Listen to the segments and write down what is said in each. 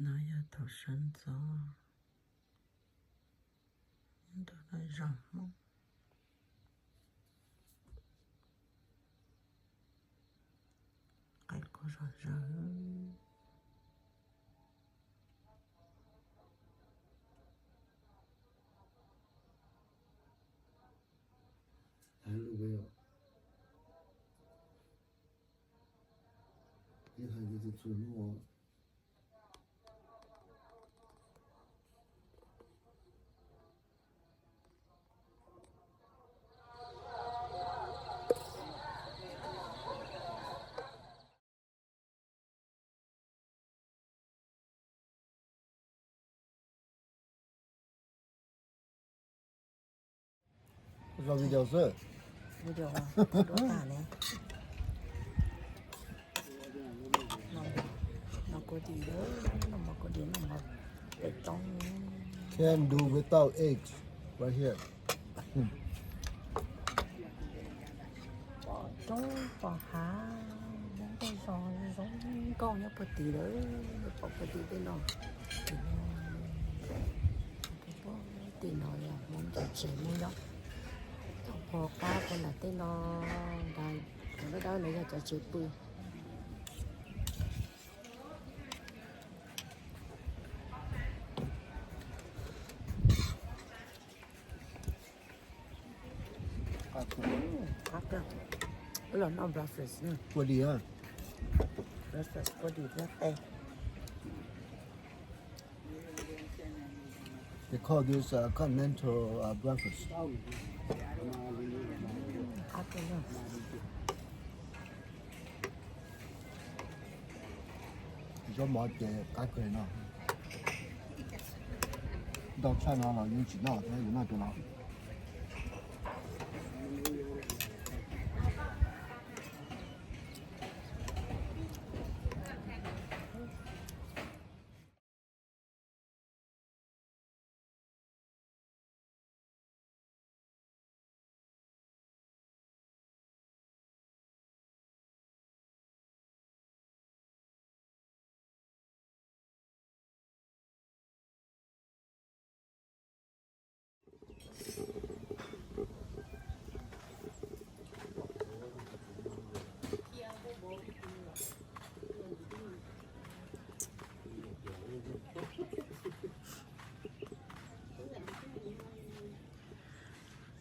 No yog thaum sawv ntxov, ntawm no zos Hmoob, qaib qua zom zaws. Ua video xwb. Video duab tag ne. No, no kua dis, no mov kua dis, no mov pem roob. Can do without eggs right here. Pom roob pom hav, Hmoob tej zos zoo nkauj nyob puag tim lawm, pom puag tim tej no. Tim no yog Hmoob cov tsev Hmoob nyob. Thaum pom qab puag nram tej no, nram cov dawb dawb no yog cov tsev pw. Qab kawg. Wb los noj breakfast na. Kua dis na. Breakfast kua dis thiab qe. They call this uh, continental uh, breakfast. Qab kawg na. Zaub mov ces qab kawg no. Ntau tshaj no los yeej tsis noj thiab, yuav noj cov no.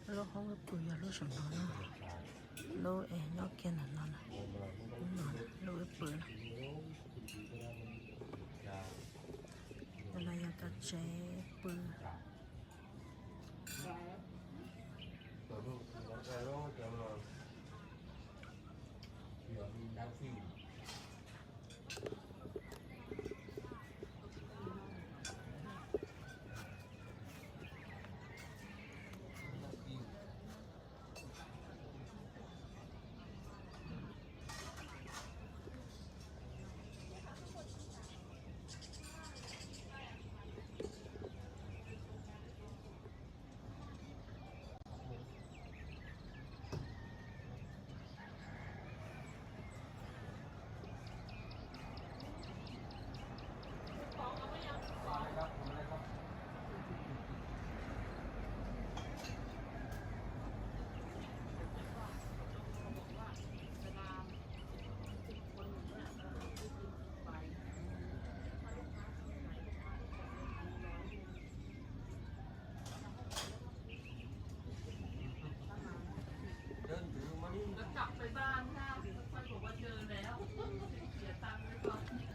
Lub hoob wb pw yog lub saum no na, lub es nyob kiag ntawm no na, lub no na, lub wb pw na. Tus no yog cov tsev pw.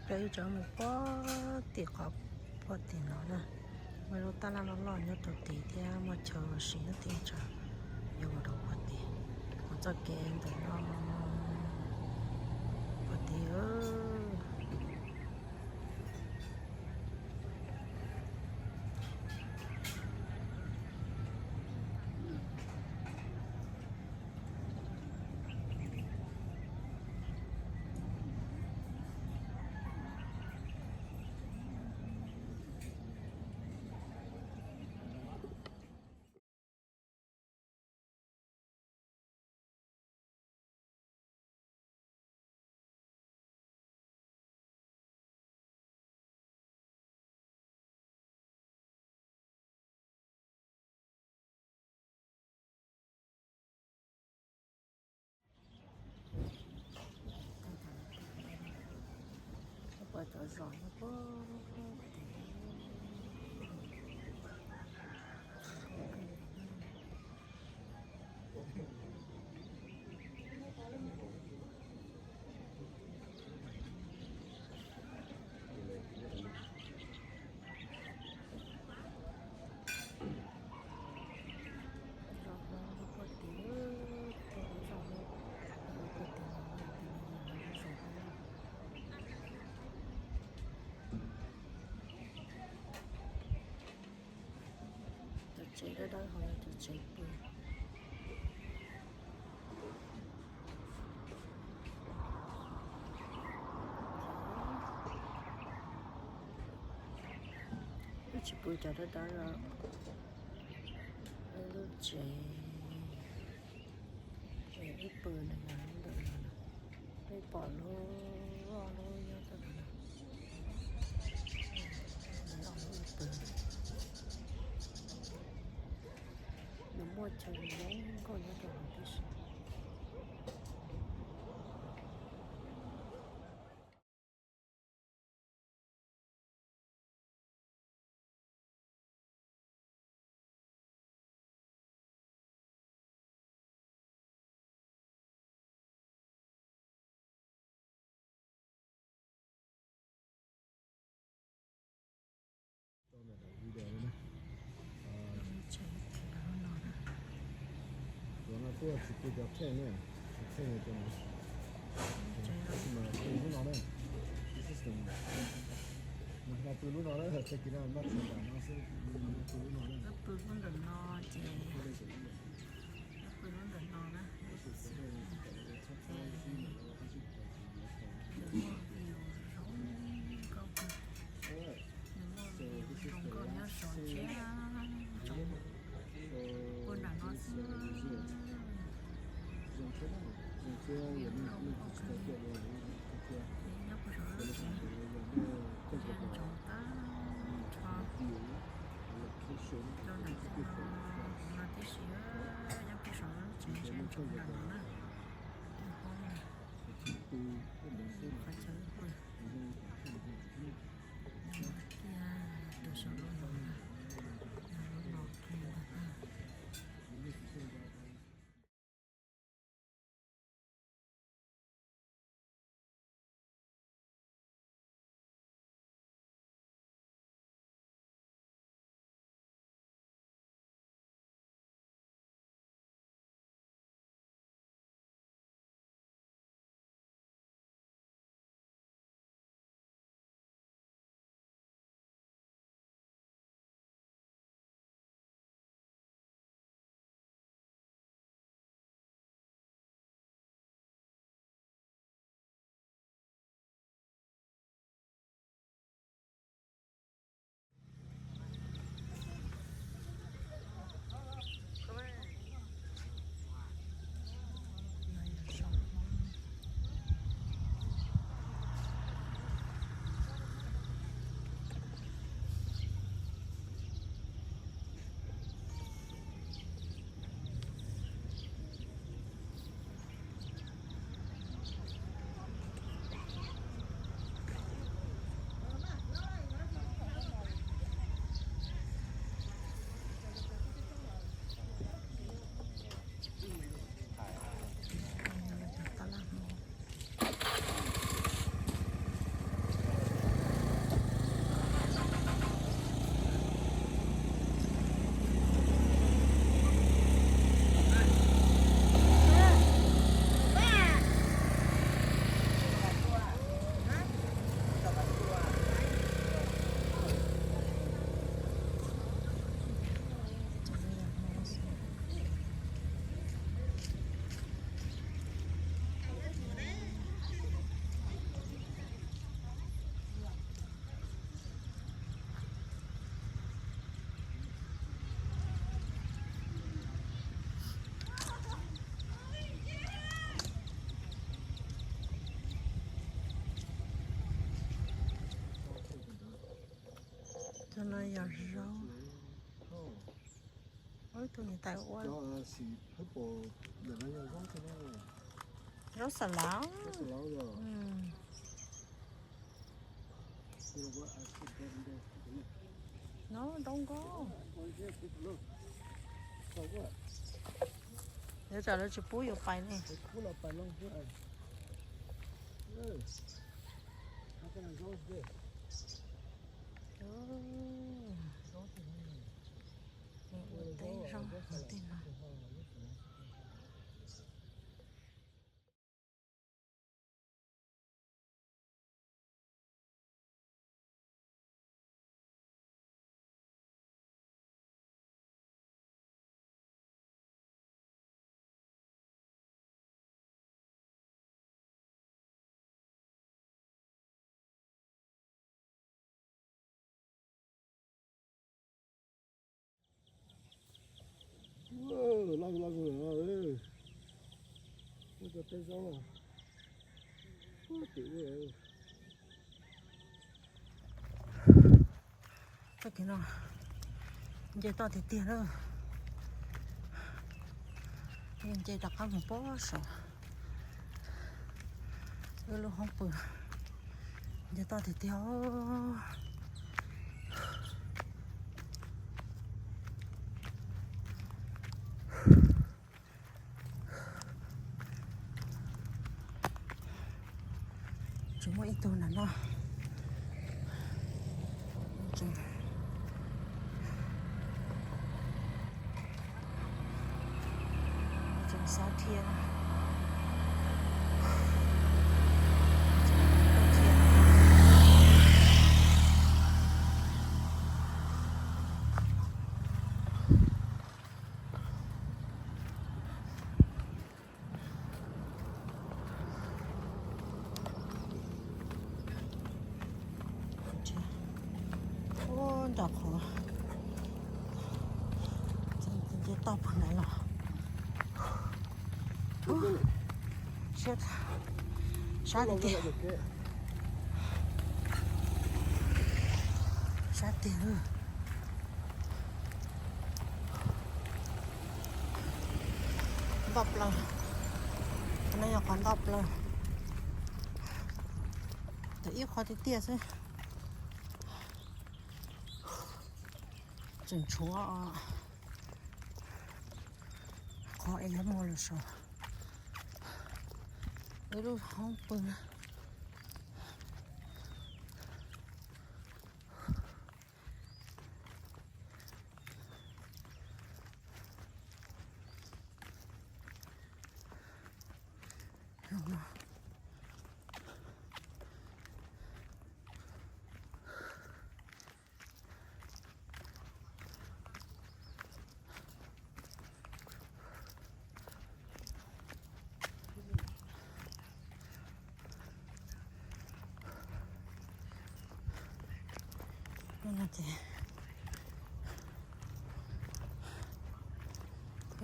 Peb yuav rov mus puag tim qhov puag tim no na. Muaj lub tab laj loj loj nyob rau tid thiab muaj chaw siv nyob tid, yuav mus rau puag tid, mus txoj kev ntawm no puag tid. Cov zos no puag tim. Zos no puag tim, puag tim zos no, puag tim no, tim no zos no. Cov tsev dawb dawb hauv yog cov tsev pw. Wb tsis pw cov dawb dawb os. Wb lub tsev, wb pw ntawm no, peb pom lub, lub nyob rau ntawm no. Nws muaj chaw zoo nkauj nyob rau hauv tib si. Tuav no kuj tsis pw cov thej ne, thej no, tab sis mas pw lub no na, tab sis mas pw lub no na, tag kis no noj tshais tas no xwb, pw lub no na. Pw lub ntawm no ces, pw lub ntawm no na. Ntawm no view zoo nkauj kawg. Nws muaj view zoo nkauj nyob saum tsiab tsoom pug nram no xwb. View zoo nkauj kawg. Nyob puag saum lub tsev, tsiab ntsoov tag nrho rau nram no, no tib si. Nyob puag saum lub tsev tsiab ntsoov nram no na. Qhov chaw pw. Kiag rau saum lub no, lub no kiag ntag. Cov no yog zaub. Ib tug niam tais ua zaub xav lav. Zaub xav lav. No, don't go. Yuav tsam lawv tsis pub yus pais ne. Mus ua teb zoo ua tej no. Loj loj, tej zaub tim. Tag kis no nce toj tiag tiag lawm. Nce rov qab mus pem saum wb lub hoob pw. Nce toj tiag tiag. Tsis muaj ib tug na no. Tseem xav dhia. Ua nram qhov nce toj puag nrad los. Siab, sab tiag tiag. Sab tiag. Ntoj plaws. Qhov no yog qhov ntoj plaws. Tau ib qho tiag tiag xwb. Tseem tshuav qhov es yuav mus lawm saum wb lub hoob pw.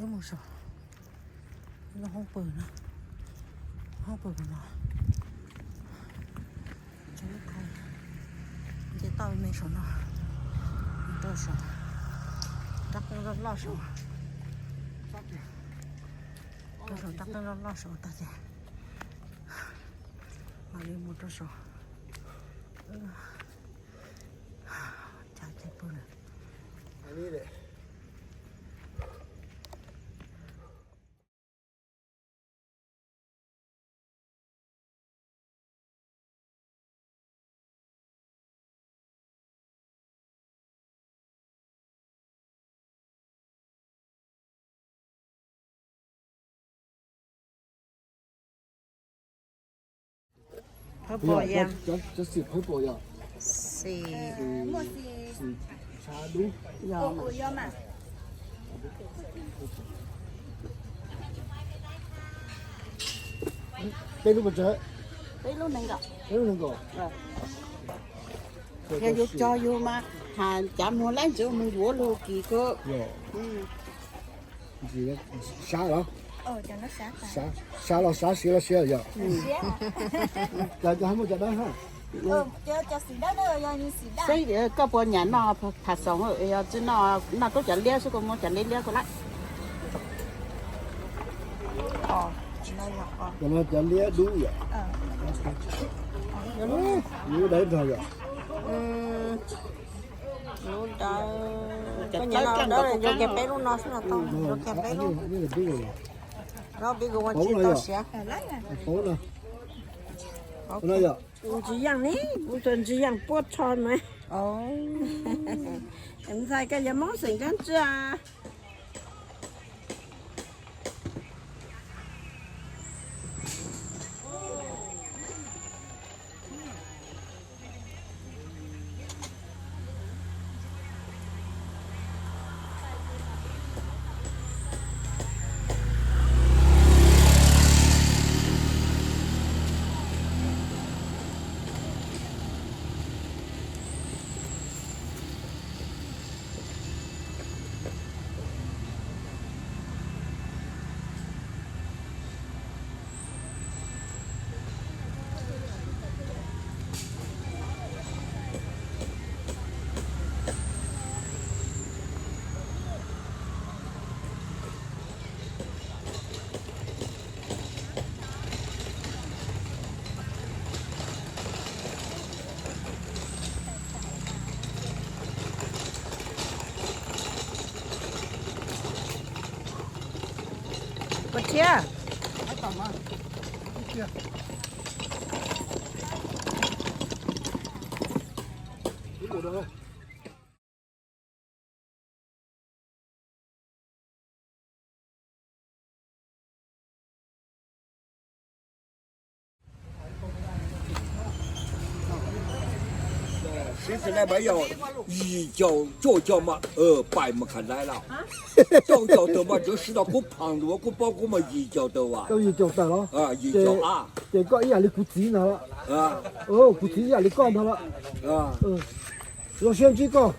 Wb mus saum lub hoob pw no, hoob pw no. Nce toj me saum no, mus rau saum rab qeej loj loj saum, rau saum rab qeej loj loj saum tag ces mam li mus rau saum. Cas ces pw lawm. Phawj pom yom? Xim, xim tshav dub. Peb lub pes tsawg? Peb lub nees nkaum. Yog yus cog yus mas has cav muag laib ntxwv mus yuav lug kis kawg. Sab los? Sab los sab siav los siab yom? Cov muaj cov dawb ha. Saib koj puas nyam noj phas xoos, yog tsis noj, noj koj cov liab xwb, koj muab cov liab liab koj lawm. Cov no cov liab dub yom? Dawb nrog yom? Lub dawb, koj nyiam no dawb, yuav kiag peb lub no xwb los tau, yuav kiag peb lub. Lub big one tsis tau siav. Ntsis yam ni, kuv tsuas ntsis yam puab tsho na. Ntxhais koj yog Hmoob xeem dab tsi a? Ua thiab. Sib xws lej mas yog yim caum cuaj caum mas pais mus khav dai lawm. Cuaj caum tawm mas tsuav sib tau kuv phaam ntuav kuv paub kuv mas yim caum tawm as. Yim caum tawm los? Yim caum a. Ces koj ib yam li kuv txiv ntag lawm. Kuv txiv ib yam li koj ntag lawm. Zoo siab ntsib koj.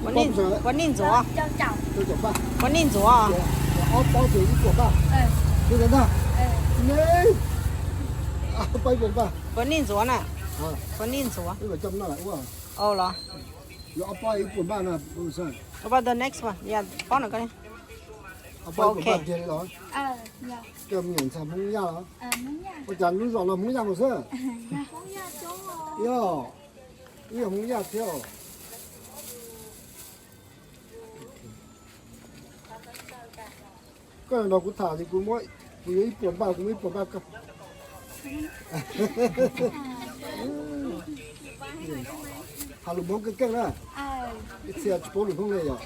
Puav nij ntxuav. Puav nij ntxuav. Puav nij ntxuav na. Puav nij ntxuav. Ua los? About the next one. Yeah, pon no koj. Ok. Cov me nyuam ntxhais Hmoob Yaj los? Ua cas lub zos no Hmoob Yaj mus xwb? Yog, wb yog Hmoob Yaj thiab. Koj no kuv tham ces kuv muab, kuv yuav ib puas npaj, kuv muab ib puas npaj koj. Has lus Hmoob keej keej na. Ib txhia tsis paub lus Hmoob li yom.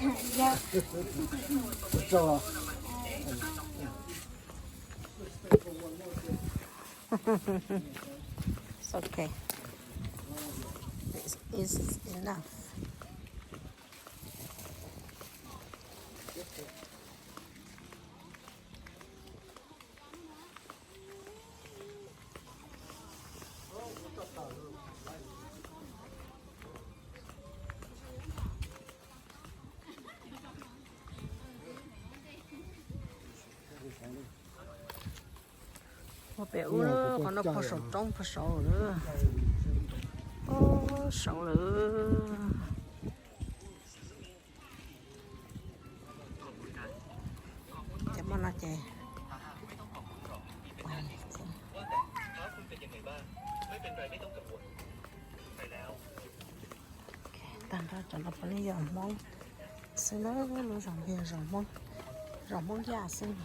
It's okay. It's, it's enough. Ua pem ub, qhov no puag saum roob puag saud lawm. Puag saud lawm. Ces muaj no ces tag nrho cov no puav leej yog Hmoob xwb na, lub zos no yog zos Hmoob, zos Hmoob Yaj xwb.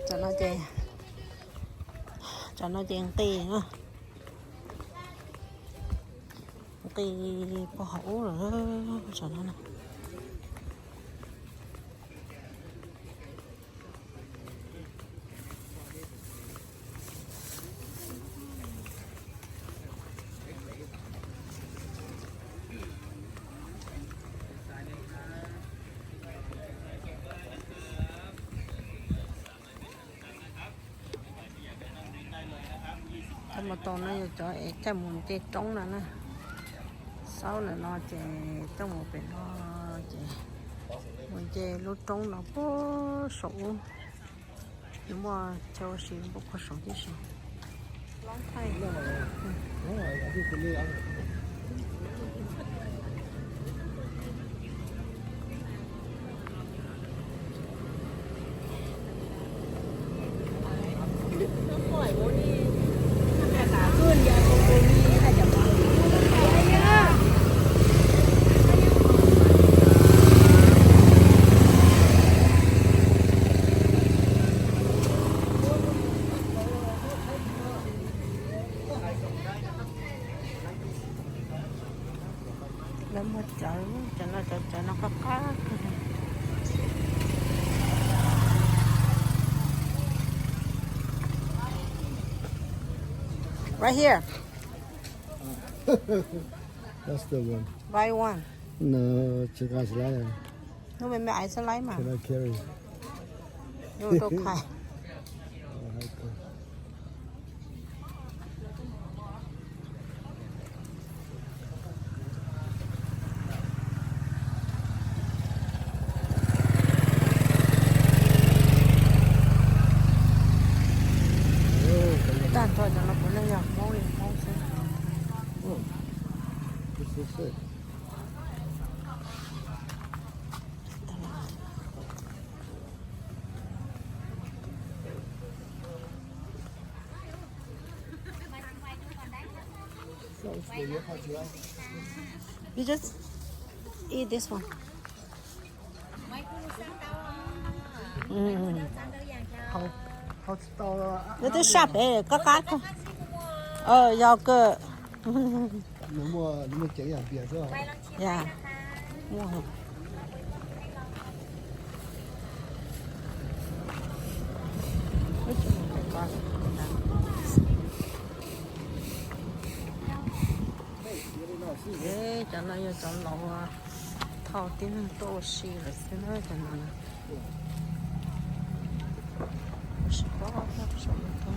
Cov no ces, cov no ces nqis na, nqis puag hauv ub lawm cov no na. Cov mus tau no yog cov es caij mus nce roob no na. Xaub ntawm no ces coj mus pem no ces mus nce lub roob no puag saum ub. Nws muaj chaw ua si npuaj khuav saum tib si. Lawv muag cawv, cov no cov cawv no qab qab. Right here. That's the one. Buy one. No, tsis nqa tsis laib. Hnub me me aiv txhob laib mas. Cannot carry. Yuav tuaj khai. Tag nrho cov no puav leej yog Hmoob li Hmoob xwb. You just eat this one. Nws twb saj pem qab qab kawg. Yog kawg. Cov no yog cov laus thauj tib neeg tuaj ua si lawm xwb na, cov no na. Ua si pob saum no, saum